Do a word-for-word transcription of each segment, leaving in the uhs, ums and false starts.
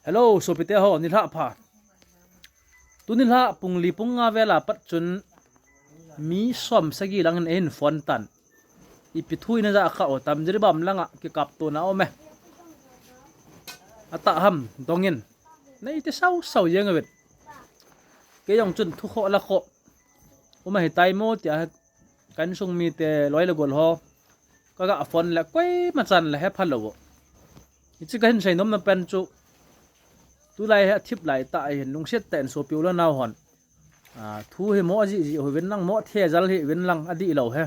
Hello, sopite ho, nilhah pha. Tuni nilhah pung li pung nga vela pat chun mi som sagi lang in eihin phone tan. Ipi thu ina ja kha o tam, Jiribam langa kikaptona um e. Atah ham dongin. Nei ti sau sau jeng vet. Kei jong chun thu kho la kho. Um ahi tai mo tia ka insung mite loi le gol ho. Ka ga phone le koima chan le hepha lou. Hiche kahin seinom na pen chu. Tulai hi athip lai tah ahin lungset tah in sopi u le nao hon. A, thu hi mo ajih jih uvin lang, mo thejal hih uvin lang, adih lou hi.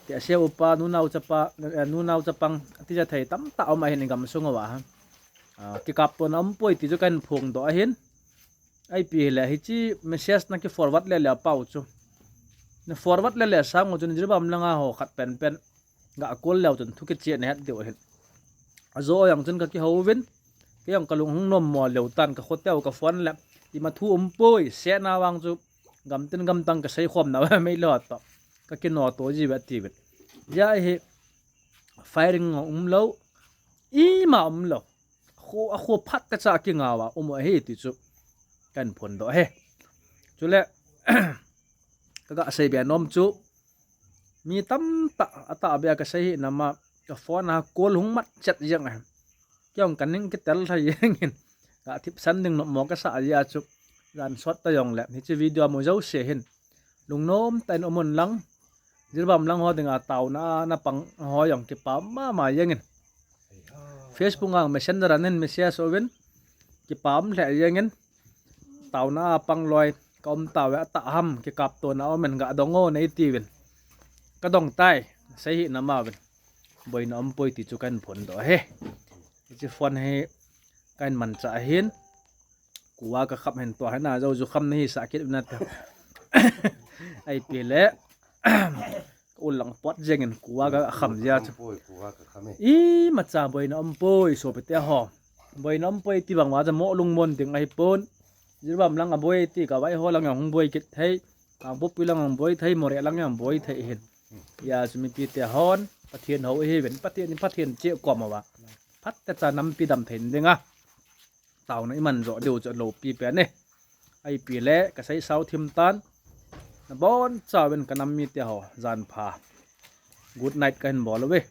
Ti ase upa, nunao chapa, eh, nunao chapang, ati ja thei tamtah um ahin i gamsung uva ha. A, kikaptona um poi ti chu kahin phongdoh ahin. Ipi hile, hiche message na ki forward le le apau chu. Na forward le le sang u chun Jiribam langa ho khat pen pen. Ga call leu chun thu kicheh na het diu ahin. Ajo jong chun ka kihou uvin. Kei jong ka lung hung nom mo leu tan ka khoteu ka phone le. Ima thu um poi, sena vang chu. Gamtin gamtang ka sei khom na mei lo to. Ka kino to ji ve ti ve. Ja hi firing um lou. Ima um lou. Kho, a kho phat ka cha kinga uva um ahi ti chu. Kahin phondoh ahi. Chule, ka ga sei be nom chu. Mi tamtah, atah beh a ka sei hi nama, ka phone a call hung mat chet jeng a. Kei jong ka ning kitel lha jeng in. Ka thipsan ding nom mo ka sa jia chu. Jan sot ta jong le, hiche video mu jouse hin. Lungnom tah in um un lang. Jiribam lang ho dinga taona a na pang ho jong kipa mama jeng in. Facebook a Messenger a nin message uvin. Kipa um lheh jeng in. Taona a pang loi, ka um tauve, atah ham, kikaptona um in ga dong o nei tiuvin. Ka dong tai, sei hi nama uvin. Boina um poi ti chu kahin phondoh ahi. Hiche phone hi kahin manchah ahin. Kua ka kham hin tua hina, jo ju kham nahi sa kit na ta. Ipi le. Ka ul lang pot jeng in kua ka kham jia chu. Poi, kua ka kham e. Imacha boina um poi, sopite ho. Boina um poi ti bang uva cha mo lungmon ding ahi pon. Jiribam lang a boi ti ka vai ho lang jong hung boi kit thei. Kangpokpi lang jong boi thei, Moreh lang jong boi thei hin. Hijeh chun mipite hon, Pathen hou ihiuvin, Pathen in Pathen cheh kom uva. Phat techa nampi dam thei ding a. Taona i man jo diu chu alopi pen e. Ipi le, ka sei sao thim tan. Nabon chauvin ka nam mite ho, jan pha. Good night kahin bol uve.